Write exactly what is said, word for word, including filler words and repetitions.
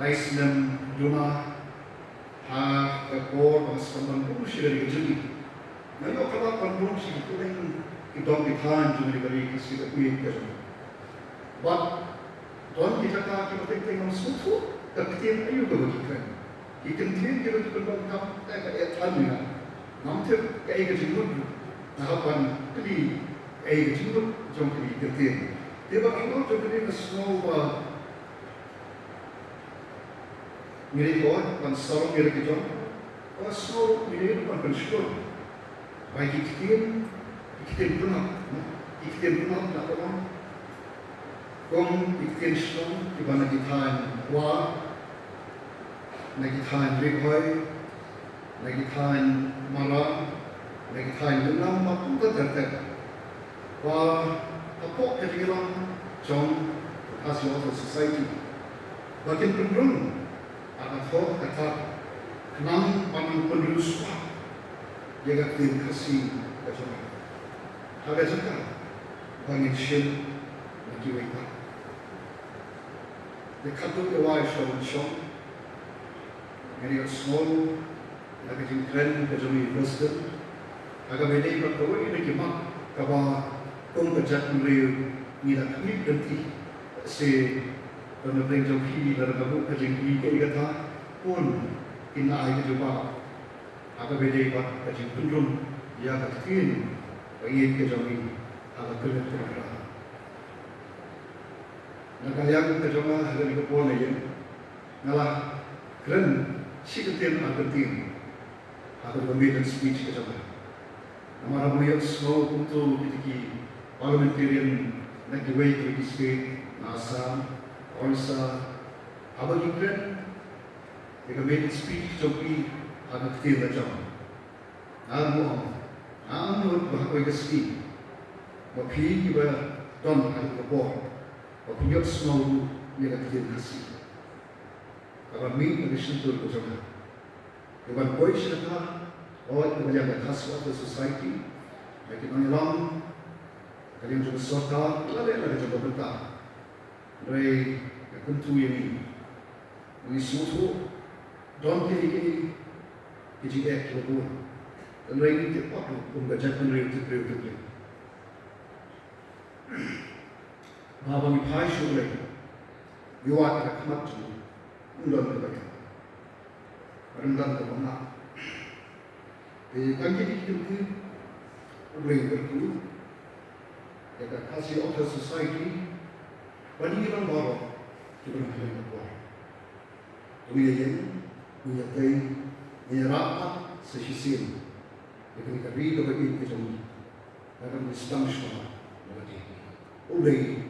Ai snem duna ha ka por ba nga sdang ban rung sha ka ri ka jong ngi. Nga ïoh ka lad ban rung sha ki kylleng ki dong ki thaiñ jong ka ri Khasi ka ïeit ka jong ngi. Bad don ki jaka kiba teng teng ngam sngewthuh ka ktien aïu kaba ki kren. Ki kyntien kiba ki pyndonkam te ka eh than ïa nga. Ngam tip kaei ka jingmut. Nga hap ban kylli kaei ka jingmut jong kine ki kyntien. Te bad halor jong kine nga sngew ba ngi dei ban sarong ïa la ki jong, ba sngew ngi dei ban pynshlur. Ba ki ktien, ki ktien pynap, ki ktien pynap na ka long. Kum ki ktien shnong kiba na ki thaiñ Wah, na ki thaiñ Ri Bhoi, na ki thaiñ Mara, na ki thaiñ Lyngngam bad kumta ter ter. Ba hapoh ka jingïalang jong Khasi Authors Society ba kin pynrung ha ka thoh ka thad khnang ban pynriewspah ïa ka ktien Khasi ka jong ngi. Ha ka jaka ba ngin shim na kiwei pat. Te khatduh ïa wai shong shong ngan ïohsngew na ka jingkren ka jong i President ha kaba ïadei bad kawei na ki mat kaba kum ka jaitbynriew ngi la khmih lynti. Shi don na pdeng jong phi lada ka buh ka jingkylli kaei kata, pun kin ai ka jubab ha kaba ïadei bad ka jingpynrung ïa ka ktien ba ïeit ka jong ngi ha ka khyllipmat ka jong ngi. Na ka liang ka jong nga ha kane ka por nga ïeng nga la kren shi kyntien ar kyntien ha kaba maiden speech ka jong nga. Namar haba nga ïohsngew kumto kita ki parliamentarian na kiwei kiwei ki state, na Assam, Orissa, haba ki kren ïa ka maiden speech jong ki ha ka ktien la jong nga, nga ong, nga ong lut ba ha kawei ka sngi ma phi kiba don ha kata ka por ba phin ïohsngew ruh ïa ka ktien Khasi kaba mih na ka shyntur ka jong nga. Ïa ban poi sha kata, hooid, na ka liang ka Khasi Authors Society, na ki nongïalam, na ka liang jong ka sorkar, lane na ka jong ka bynta. Hynrei nga kyntu ïa ngi, ngi sngewthuh don kine kine ki jingeh kiba bun. Hynrei ngi tip pat ruh kum ka jaitbynriew tip briew tip liang. Ba haba ngi phai sha U Blei, ngi wad ïa ka khmat jong U, ym don kaba ïap, ym don kaba mlak. Te tang kine ki kyntien U Blei u kyrkhu ïa ka Khasi Authors Society bad ïa ngi lang baroh kiba nang hynrei ka por. Te ngin ïa ïeng, ngin ïa tei, ngin ïa rah pat sa shisien ïa kane ka ri kaba ïeit ka jong ngi. Lada ngi sdang shuwa ïa lade. U Blei